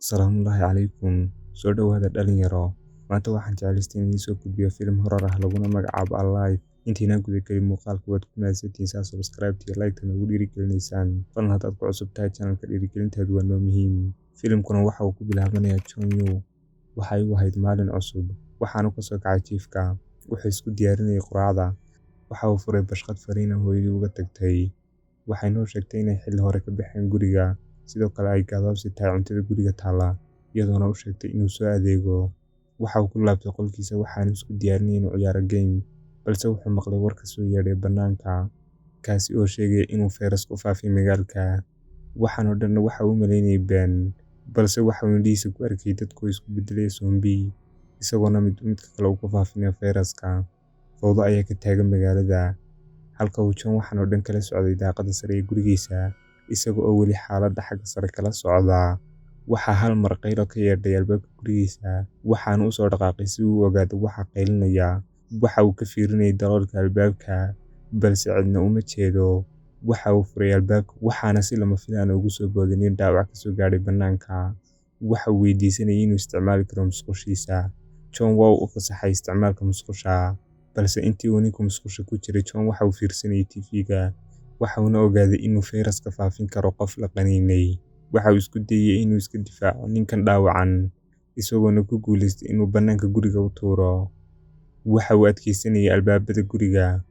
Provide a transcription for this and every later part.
Salaamullaahi calaykum. Soo dhawaada dhalinyaro. Maanta waxaan jeclaystay in idiin soo gudbiyo filim horror ah laguna magacaabo Alive. Intaynaan guda gelin muuqaalka, waad ku mahadsantihiin saa subscribe iyo like noogu dhiirigelinaysaan. Fadlan haddaad ku cusub tahay channelka, dhiirigelintaadu waa noo muhiim. Filimkuna waxa uu ku bilaabanayaa John Yu. Waxay u ahayd maalin cusub. Waxaanu ka soo kacay jiifka. Wuxuu isku diyaarinayay quraacda. Waxa uu furay baqshad fariin ah hooyadii uga tagtay. Waxay noo sheegtay inay xilli hore ka baxeen guriga, sidoo kale ay gabaabsi tahay cuntada guriga taalla, iyadoona u sheegtay inuu soo adeego. Waxa uu ku laabtay qolkiisa, waxaanu isku diyaarinayay inuu ciyaaro game, balse wuxuu maqlay war ka soo yeedhay bannaanka, kaasi oo sheegaya inuu fayras ku faafay magaalka. Waxaan oo dhanna waxa uu u malaynayay been, balse waxa uu indhihiisa ku arkayay dadka oo isku beddelaya zombie, isagoona mid midka kale uu ku faafinayo fayraska. Fowdo ayaa ka taagan magaalada, halka uu John waxaan oo dhan kala socday daaqadda sare ee gurigiisa, isaga oo weli xaaladda xagga sare kala socda. Waxaa hal mar qaylo ka yeedhay albaabka gurigiisa, waxaanu u soo dhaqaaqay si uu u ogaado waxa qaylinaya. Waxa uu ka fiirinayay daloolka albaabka, balse cidna uma jeedo. Waxa uu furay albaabka, waxaana si lama filaan ah ugu soo booday nin dhaawac ka soo gaadhay bannaanka. Waxa uu weydiisanayay inuu isticmaali karo musqushiisa. John waa uu u fasaxay isticmaalka musqusha, balse intii uu ninku musqusha ku jiray, John waxa uu fiirsanayay TV-ga. Waxa uuna ogaaday inuu fayraska faafin karo qof la qaniinay. Waxa uu isku dayay inuu iska difaaco ninkan dhaawacan, isagoona ku guuleystay inuu bannaanka guriga u tuuro. Waxa uu adkeysanayay albaabada guriga.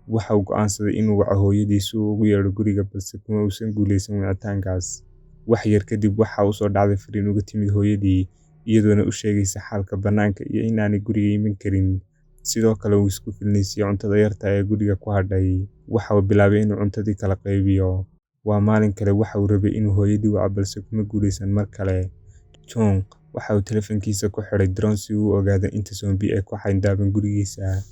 Waxa uu go'aansaday inuu waco hooyadii si uu ugu yeedho guriga, balse kuma uusan guuleysan wicitaankaas. Wax yar kadib waxa u soo dhacday fariin uga timid hooyadii, iyadoona u sheegaysa xaalka bannaanka iyo in aanay guriga iman karin. Sidoo kale wuu isku filnaysiiyay cuntada yarta ee guriga ku hadhay. Waxa uu bilaabay inuu cuntadii kala qaybiyo. Waa maalin kale. Waxa uu rabay inuu hooyadii waco, balse kuma guuleysan mar kale. John waxa uu taleefankiisa ku xidhay drone si uu u ogaado inta zombie ee ku xayndaaban gurigiisa.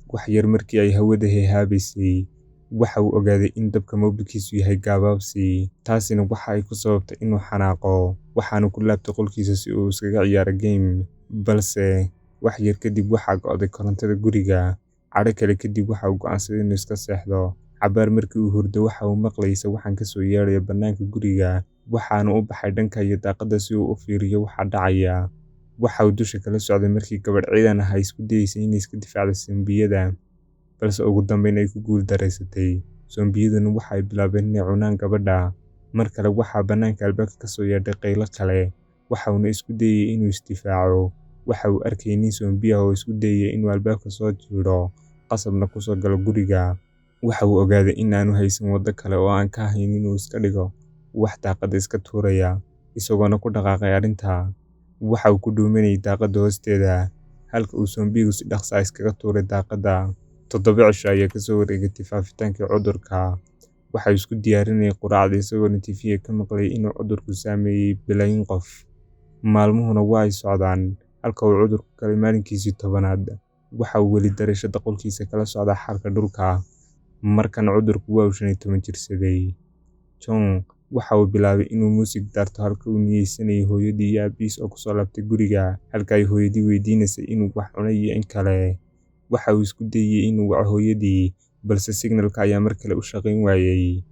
Wax yar markii ay hawada heehaabaysay, waxa uu ogaaday in dabka moobilkiisu yahay gabaabsi. Taasina waxa ay ku sababtay inuu xanaaqo. Waxaanu ku laabtay qolkiisa si uu iskaga ciyaaro game, balse wax yar kadib waxaa go'day korontada guriga. Cadho kale kadib waxa uu go'aansaday inuu iska seexdo. Cabbaar markii uu hurdo, waxa uu maqlayay sawaxan ka soo yeedhaya bannaanka guriga. Waxaanu u baxay dhanka iyo daaqadda si uu u fiiriyo waxa dhacaya. Waxa uu dusha kala socday markii gabadh ciidan ah ay isku dayeysay inay iska difaacdo zombiyada, balse ugu dambeyn ay ku guul daraysatay. Zombiyaduna waxa ay bilaabeen inay cunaan gabadha. Mar kale waxaa bannaanka albaabka ka soo yeedhay qaylo kale, waxa uuna isku dayay inuu is difaaco. Waxa uu arkayay nin zombie ah oo isku dayaya inuu albaabka soo jiidho, qasabna ku soo galo guriga. Waxa uu ogaaday in aanu haysan waddo kale oo aan ka ahayn inuu iska dhigo wax daaqadda iska tuuraya, isagoona ku dhaqaaqay arrintaa. Waxa uu ku dhuumanayay daaqadda hoosteeda, halka uu zombigu si dhaqso ah iskaga tuuray daaqadda. 7 cisho ayaa ka soo wareegatay faafitaankii cudurka. Waxa uu isku diyaarinayay quraacda, isagoona TV-ga ka maqlayay inuu cudurku saameeyay bilaayin qof. Maalmuhuna waa ay socdaan, halka uu cudurku galay maalinkiisii 10aad. Waxa uu weli dariishadda qolkiisa kala socdaa xaalka dhulka. Markan cudurku waa uu 15 jirsaday. John waxa uu bilaabay inuu muusig daarto halka uu niyeysanayay hooyadii iyo aabihiis oo ku soo laabtay guriga, halka ay hooyadii weydiinaysay inuu wax cunay iyo in kale. Waxa uu isku dayay inuu waco hooyadii, balse signalka ayaa mar kale u shaqayn waayay.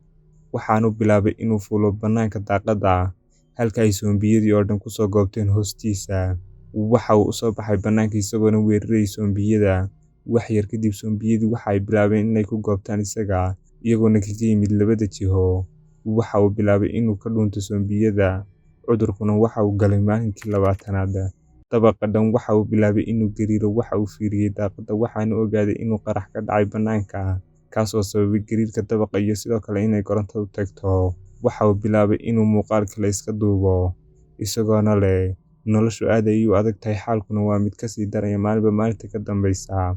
Waxaanu bilaabay inuu fuulo bannaanka daaqadda, halka ay zombiyadii oo dhan ku soo goobteen hoostiisa. Waxa uu u soo baxay bannaanka isagoona weerarayay zombiyada. Wax yar kadib zombiyadii waxa ay bilaabeen inay ku goobtaan isaga, iyagoona kaga yimid labada jiho. Waxa uu bilaabay inuu ka dhuunto zombiyada. Cudurkuna waxa uu galay maalinkii 20aad. Dabaqa dhan waxa uu bilaabay inuu gariiro. Waxa uu fiiriyay daaqadda, waxaanu ogaaday inuu qarax ka dhacay bannaanka, kaas oo sababay gariirka dabaqa iyo sidoo kale inay korontadu tagto. Waxa uu bilaabay inuu muuqaal kale iska duubo, isagoona leh noloshu aad ayay u adag tahay, xaalkuna waa mid ka sii daraya maalinba maalinta ka dambaysa.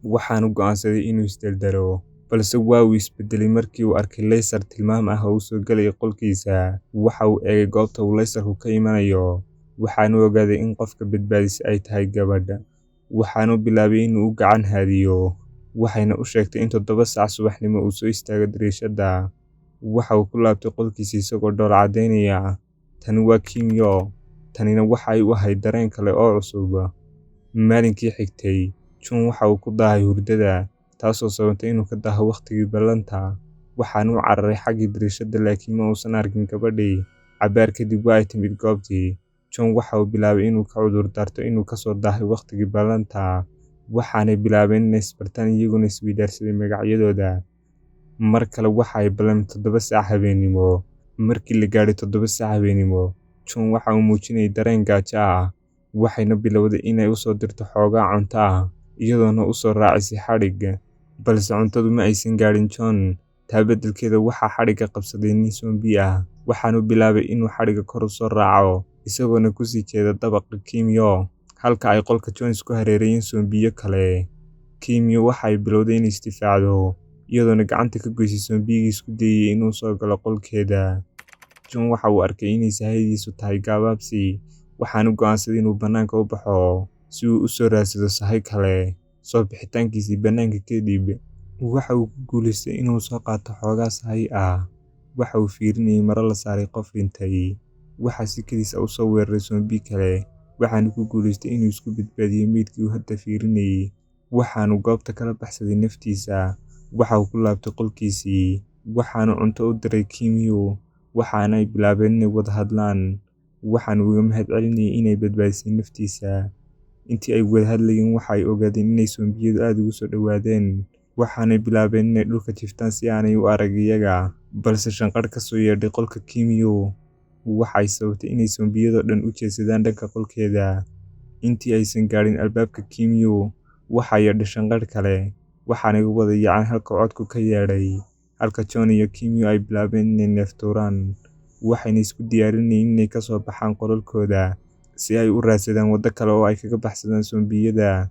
Waxaanu go'aansaday inuu isdaldalo, balse waa uu isbedelay markii uu arkay laser tilmaam ah oo u soo galaya qolkiisa. Waxa uu eegay goobta uu laserku ka imanayo, waxaanu ogaaday in qofka badbaadisay ay tahay gabadh. Waxaanu bilaabay inuu u gacan haadiyo, waxayna u sheegtay in 7 saac subaxnimo uu soo istaago dariishadda. Waxa uu ku laabtay qolkiisa isagoo dhoola caddaynaya. Tani waa Kim Yo. Tanina waxa ay u ahayd dareen kale oo cusub. Maalinkii xigtay, John waxa uu ku daahay hurdada, taasoo sababtay inuu ka daaho waqtigii ballanta. Waxaanu u cararay xaggii dariishadda, laakiin ma uusan arkin gabadhii. Cabbaar kadib waa ay timid goobtii. John waxa uu bilaabay inuu ka cudur daarto inuu ka soo daahay waqtigii ballanta, waxaanay bilaabeen inay isbartaan iyaguna isweydaarsaday magacyadooda. Mar kale waxa ay ballameen 7 saac habeenimo. Markii la gaadhay 7 saac habeenimo, John waxa uu muujinayay dareen gaajo ah, waxayna bilowday inay u soo dirto xoogaa cunto ah, iyadoona u soo raacisay xadhig. Balse cuntadu ma aysan gaadhin John. Taa beddelkeeda waxaa xadhigga qabsaday nin zombie ah, waxaanu bilaabay inuu xadhigga kor u soo raaco, isagoona ku sii jeeda dabaqa Kimyo, halka ay qolka John isku hareereeyeen zombiyo kale. Kimyo waxa ay bilowday inay isdifaacdo, iyadoona gacanta ka goysay zombigii isku dayay inuu soo galo qolkeeda. John waxa uu arkay inay sahaydiisu tahay gabaabsi, waxaanu go'aansaday inuu bannaanka u baxo si uu u soo raadsado sahay kale. Soo bixitaankiisii bannaanka kadib, waxa uu ku guuleystay inuu soo qaato xoogaa sahay ah. Waxa uu fiirinayay maro la saaray qof dhintay. Waxaa si kedis ah u soo weeraray zombie kale, waxaanu ku guuleystay inuu isku badbaadiyo meydkii uu hadda fiirinayay. Waxaanu goobta kala baxsaday naftiisa. Waxa uu ku laabtay qolkiisii, waxaanu cunto u diray Kimyo, waxaana ay bilaabeen inay wada hadlaan. Waxaanu uga mahadcelinayay inay badbaadisay naftiisa. Intii ay wada hadlayeen waxa ay ogaadeen inay zombiyadu aad ugu soo dhowaadeen, waxaanay bilaabeen inay dhulka jiftaan si aanay u arag iyaga. Balse shanqadh ka soo yeedhay qolka Kimyo waxa ay sababtay inay zombiyadoo dhan u jeedsadaan dhanka qolkeeda. Intii aysan gaadhin albaabka Kimyo, waxaa yeedhay shanqadh kale, waxaanay u wada yaaceen halka codku ka yeedhay, halka John iyo Kimyo ay bilaabeen inay neeftuuraan. Waxayna isku diyaarinayeen inay ka soo baxaan qolalkooda si ay u raadsadaan waddo kale oo ay kaga baxsadaan zombiyada.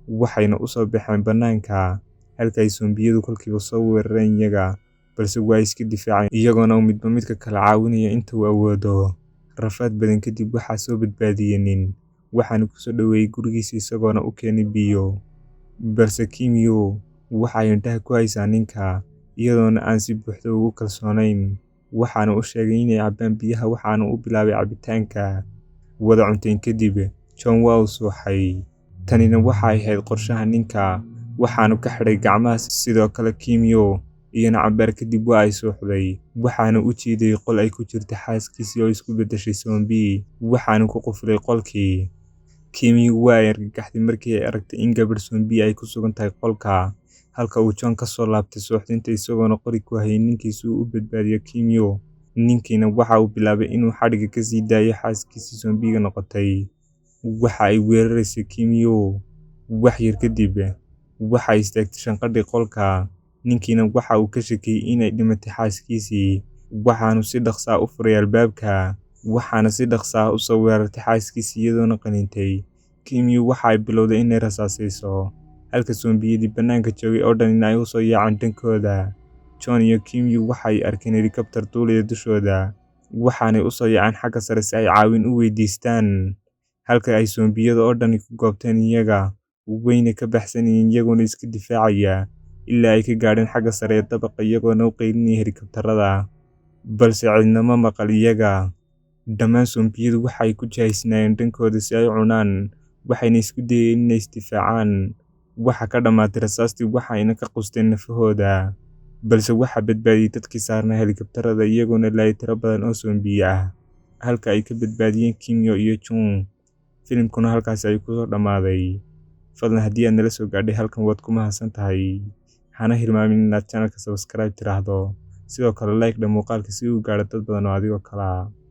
Waxayna u soo baxeen bannaanka, halka ay zombiyadu kolkiiba soo weerareen iyaga, balse waa iska difaaceen iyagoona midba midka kale caawinaya inta uu awoodo. Rafaad badan kadib waxaa soo badbaadiyay nin, waxaanu ku soo dhoweeyay gurigiisa isagoona u keenay biyo. Balse Kimyo waxa ay indhaha ku haysaa ninka, iyadoona aan si buuxda ugu kalsoonayn. Waxaanu u sheegay inay cabbaan biyaha waxaanu u bilaabay cabitaanka. Wada cuntayn kadib, John waa uu suuxay. Tanina waxa ay ahayd qorshaha ninka, waxaanu ka xidhay gacmaha. Sidoo kale Kimyo iyana cabbaar kadib waa ay suuxday. Waxaanu u jiiday qol ay ku jirta xaaskiisii oo isku beddeshay zombie, waxaanu ku qufulay qolkii. Kimyo waa ay argagaxday markii ay aragtay in gabadh zombie ay ku sugan tahay qolka, halka uu John ka soo laabtay suuxdinta isagoona qori ku hayay ninkii si uu u badbaadiyo Kimyo. Ninkiina waxa uu bilaabay inuu xadhigga ka sii daayo xaaskiisii zombiga noqotay. Waxa ay weeraraysay Kimyo. Wax yar kadib, waxa ay istaagtay shanqadhii qolka. Ninkiina waxa uu ka shakiyay inay dhimatay xaaskiisii, waxaanu si dhaqso ah u furay albaabka, waxaana si dhaqso ah u soo weerartay xaaskiisii iyadoona qaniintay. Kimyo waxa ay bilowday inay rasaasayso, halka zombiyadii bannaanka joogay oo dhanina ay u soo yaaceen dhankooda. John iyo Kimyo waxa ay arkeen helikabtar duulaya dushooda, waxaanay u soo yaaceen xagga sare si ay caawin u weydiistaan, halka ay zombiyada oo dhani ku goobteen iyaga, wayna ka baxsanayeen iyagoona iska difaacaya, ilaa ay ka gaadheen xagga sare ee dabaqa iyagoona u qaylinaya helikabtarada. Balse cidna ma maqal iyaga. Dhammaan zombiyadu waxa ay ku jihaysnaayeen dhankooda si ay u cunaan, waxayna isku dayeen inay isdifaacaan. Waxa ka dhammaatay rasaastii waxayna ka qusteen nafahooda. Balse waxaa badbaadiyay dadkii saarnaa helikabtarada iyagoona laayay tiro badan oo zombiye ah, halka ay ka badbaadiyeen Kimyo iyo John. Filimkuna halkaas ayuu ku soo dhammaaday. Fadlan haddii aad nala soo gaadhay halkan waad ku mahadsan tahay. Hana hilmaamin inaad channelka subscribe tiraahdo. Sidoo kale like dha muuqaalka si uu u gaadho dad badan oo adigoo kale ah.